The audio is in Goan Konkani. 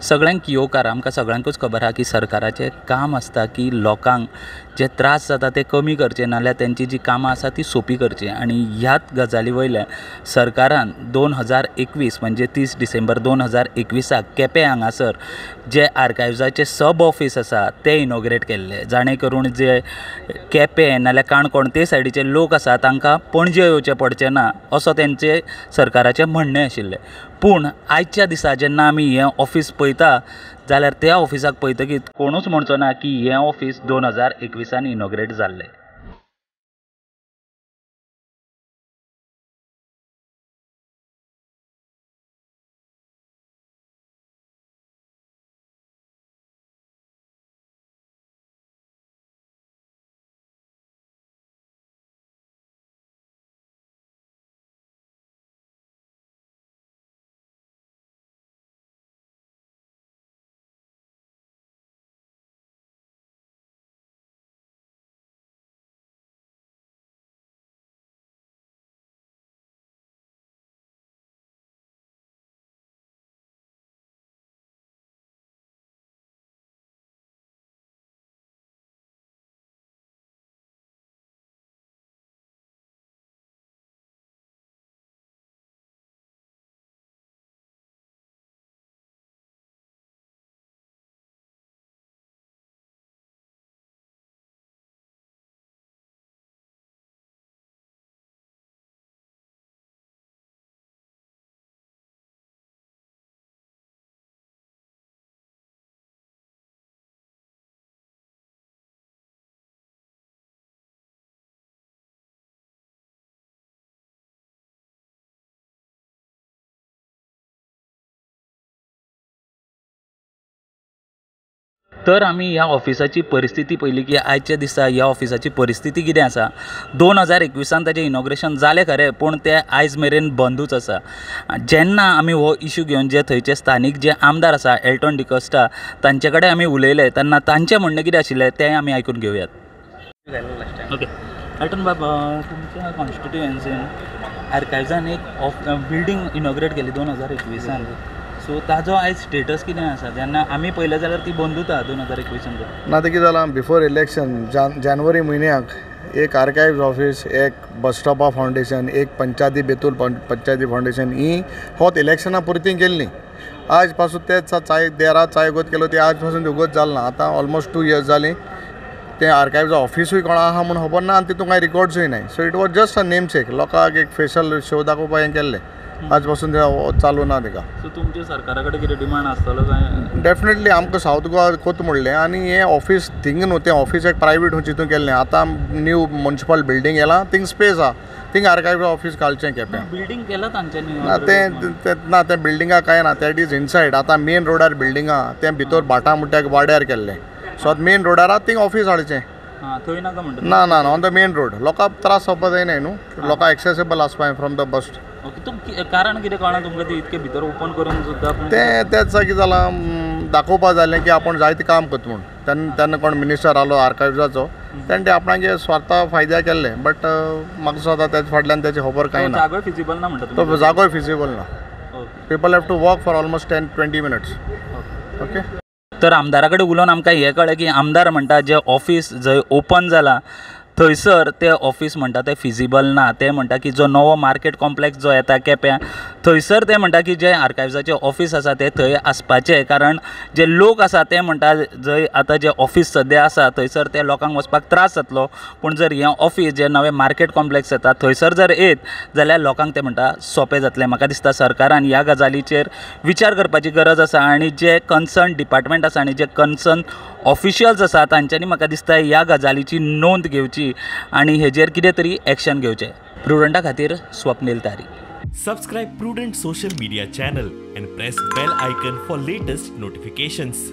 सगळ्यांक येवकार. आमकां सगळ्यांकूच खबर आहा की सरकाराचें काम आसता की लोकांक जे त्रास जाता ते कमी करचे, नाल्यार तेंची जी कामां आसा ती सोंपी करची. आनी ह्याच गजाली वयल्यान सरकारान 2021 म्हणजे 30 डिसेंबर 2021 केपें हांगासर जे आर्कायव्जाचें सब ऑफीस आसा तें इनॉग्रेट केल्लें, जाणें करून जे केपें नाल्यार काणकोण ते सायडीचे लोक आसा तांकां पणजे येवचें पडचें ना असो तेंचें सरकाराचें म्हणणें आशिल्लें. पूण आयच्या दिसा जेन्ना आमी हें ऑफीस पळयता जाल्यार त्या ऑफिसाक पळयतकीच कोणूच म्हणचो ना की हें ऑफीस 2021 इनॉग्रेट जाल्लें. तर आमी ह्या ऑफिसाची परिस्थिती पळयली की आयच्या दिसा ह्या ऑफिसाची परिस्थिती कितें आसा. 2021 ताचें इनॉग्रेशन जालें खरें, पूण तें आयज मेरेन बंदूच आसा. जेन्ना आमी हो इशू घेवन जे थंयचे स्थानीक जे आमदार आसा एल्टन डिकोस्टा तांचे कडेन आमी उलयले तेन्ना तांचें म्हणणें कितें आशिल्लें तें आमी आयकून घेवयात. ओके एल्टन बाब, तुमच्या कॉन्स्टिट्युएन्सीन आर्कायव्जान एक बिल्डींग इनॉग्रेट केली 2021. सो ताजो आयज स्टेटस कितें आसा? जेन्ना आमी पळयलें जाल्यार ती बंदूच 2021. ना तें कितें जालां, बिफोर इलेक्शन जानेवारी म्हयन्याक एक आर्कायव्ज ऑफीस, एक बस स्टॉपा फावंडेशन, एक पंचायती बेतूल पंचायती फावंडेशन ही होत इलेक्शना पुरती केल्ली. आज पासून ते चाय देरा चाय गोत केलो ती आज पासून उगोत जाल ना. आतां ऑलमोस्ट 2 इयर्स जालीं तें आर्कायव्ज ऑफिसूय कोण आहा म्हूण खबर ना आनी तितून कांय रिकॉर्ड्सूय नाय. So it was just a name sake, लोकांक एक फेशल शो दाखोवपाक हें केल्लें. आज पासून ते चालू ना तेका. सो तुमच्या सरकारा कडेन कितें डिमांड आसतलो काय? डेफिनेटली आमकां सावथ गोवा कोत म्हणलें आनी हें ऑफीस थिंग न्हू, तें ऑफीस एक प्रायवेट खंय चितून केल्लें. आतां न्यू म्युनिसिपल बिल्डींग येलां, थिंग स्पेस आहा, थिंग आर्कायव ऑफीस घालचें केपें. बिल्डींग केलां तांच्यांनी? ना तें ना, तें बिल्डिंगा कांय ना, that is inside. आतां मेन रोडार बिल्डींग आहा, तें भितर भाटा म्हणटा वाड्यार केल्लें. सो आतां मेन रोडार आहा थिंग ऑफीस हाडचें. थंय नाका म्हणटा? ना ना ना, ऑन the main road. लोकांक त्रास जावपा जायना न्हू, लोकांक एक्सेसेबल आसपा फ्रॉम the bus. Okay, तुम कारण कितें कळना तुमकां ती इतके भितर ओपन करून सुद्दां? तें तेच कितें जालां, दाखोवपा जालें की आपूण जायतें काम करता म्हूण. तेन्ना तेन्ना कोण मिनिस्टर आलो आर्कायव्जाचो, तेणें ते आपणागे स्वार्था फायद्या केल्ले. बट म्हाका दिसता तेजे फाटल्यान तेजी खबर कांय ना. जागोय फिजिबल ना म्हणटा? तो जागोय फिजिबल ना. People have to walk for almost 10-20 minutes. Okay. तर आमदारा कडेन उलोवन आमकां हें कळ्ळें की आमदार म्हणटा जें ऑफीस जंय ओपन जालां थंयसर तें ऑफीस म्हणटा तें फिजिबल ना. ते म्हणटा की जो नवो मार्केट कॉम्प्लेक्स जो येता केप्यां थंयसर ते म्हणटा की जें आर्कायव्जाचें ऑफीस आसा तें थंय आसपाचें, कारण जे लोक आसा ते म्हणटा जंय आतां जें ऑफीस सद्या आसा थंयसर ते लोकांक वचपाक त्रास जातलो, पूण जर हें ऑफीस जें नवें मार्केट कॉम्प्लेक्स येता थंयसर जर येत जाल्यार लोकांक ते म्हणटा सोंपें जातलें. म्हाका दिसता सरकारान ह्या गजालीचेर विचार करपाची गरज आसा आनी जे कन्सर्न डिपार्टमेंट आसा आनी जे कन्सर्न ऑफिशियल्स आसा तांच्यांनी म्हाका दिसता ह्या गजालीची नोंद घेवची आनी हेजेर कितें तरी एक्शन घेवचें. प्रुडंटा खातीर स्वप्नील तारी. Subscribe Prudent social media channel and press bell icon for latest notifications.